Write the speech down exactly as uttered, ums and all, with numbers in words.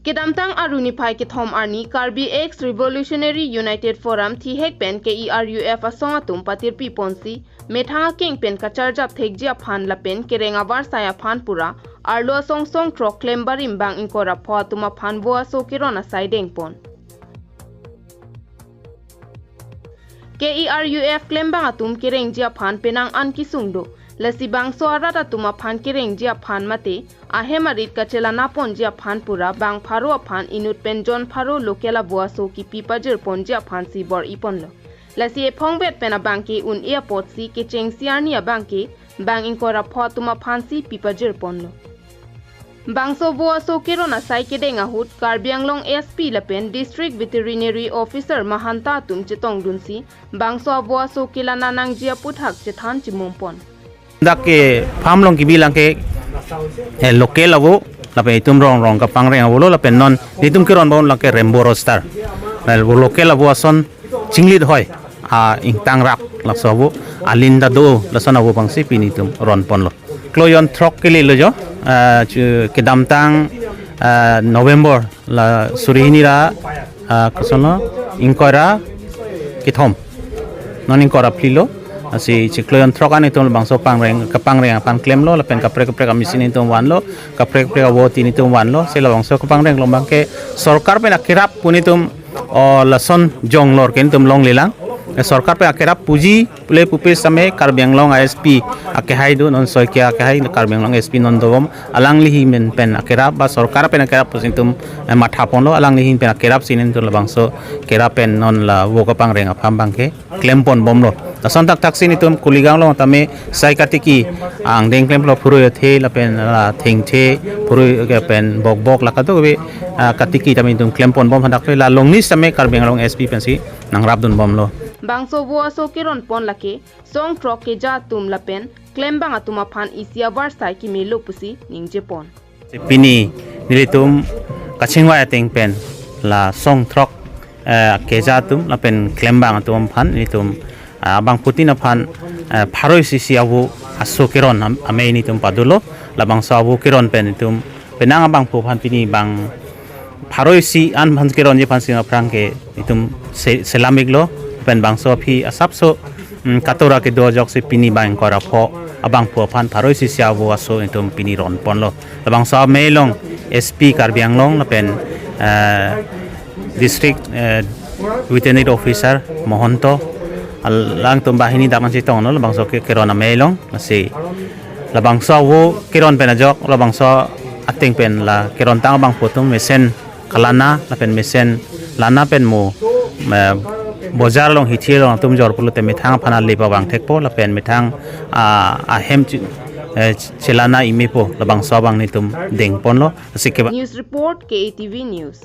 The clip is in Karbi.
Kedamtang Arni phai kethom arni Karbi Ex Revolutionary United Forum thihek pen K E R U F asong atum patirpi ponsi methang akeng pen kacharjap thekji aphan lapen kereng avarsai aphan pura arlo asong song throk klem barim bang ingkoi ra pho atum aphan vo aso keron asai dengpon. K E R U F klembang atum kerengji aphan penang an kesung do. Lasi bangso arat atum aphan kerengji aphan mate ahem arit kachelana ponji aphan pura bang pharo aphan inut pen jon pharo local avo aso kipi pajir ponji aphan si bor-i ponlo. Lasi ephong vet pen abang ke un-e apotsi kechengsi arni abang ke bang ingkoi ra pho atum aphan si pi pajir ponlo. Bangso vo aso keron asai kedeng ahut Karbi Anglong S P lapen District Veterinary Officer mahanta atum chetongdunsi bangso avo aso kelana nangji aputhak chethan chimum pon. Dak ke farm along kebi lang ke, eh, local avo, lapen itum rong rong kapangreng avelo, lapen non itum keron bom lang ke Rainbow Rooster. Lapen vo local avo ason chinglit hoi, a ingtang rak laso avo, alin ta do, lason avo bangsi pini itum ron ponlo. Chiklo jon throk kele lo jo, ah, chu kedamtang, ah, November la suri hini ra, ah, koson lo, ingkoi ra kethom. Non ingkoi ra phli lo, lasi chiklo jon throk an itum labangso pangreng, kapangreng aphan klemlo, lapen kaprek kaprek a-machine itum vanlo, kaprek kaprek avo tin itum vanlo, si labangso kapangreng along bang ke sorkar pen akerap pu nelitum, o, lason jonglor ke nelitum longlelang. Eh, sorkar pen akerap puji pule pupe same Karbi Anglong a-S P akehai do, non Saikia akehai Karbi Anglong S P non dobom, alangli ahin pen akerap ba sorkar pen akerap pusi nelitum, eh, matha ponlo, alangli ahin pen akerap si nelitum labangso kerap pen non la vo kapangreng aphan bang ke klem pon bomlo. Lason thakthak si nelitum Kuligang along tame sai katiki angdeng klemlo, phurui athe lapen la thengthe, phurui ke pen bokbok la kadokave, ah, katiki tame nelitum klem pon bom hadak la longni same Karbi Anglong S P pensi nangrap dun bomlo. Bangso vo aso keron pon lake song throk keja atum lapen klembang atum aphan isi avarsai kemelo pusi ningje pon. Pini nelitum kachingvai ateng pen la song throk, eh, keja atum lapen klembang atum aphan nelitum, ah, abangphutin aphan, eh, pharo isi isi avo aso keron am-, amei nelitum padulo. Labangso avo keron pen nelitum penang abangphu aphan pini bang pharo isi an aphan keronji aphan si aphrang ke nelitum se-, selam iklo, pen bangso aphi asapso, mm, katora kedo ajoksi pini bang ingkoi ra pho abangphu aphan pharo isi isi avo aso nelitum pini ron ponlo. Labangso amei along S P Karbi Anglong lapen, eh, District, eh, Veterinary Officer Mahanta alangtum banghini dak an chetonglo labangso ke keron amei along. Lasi labangso avo keron pen ajok labangso ateng pen la kerontang abangphu atum mesen kalana lapen mesen lana pen mo, eh, bojar along hithi along atum jor pulote methang aphan ale pavang thekpo lapen methang, ah, ahem chi-, eh, chelana imepo labangso abang nelitum deng ponlo. Lasi ke ba- News report, K A T V News.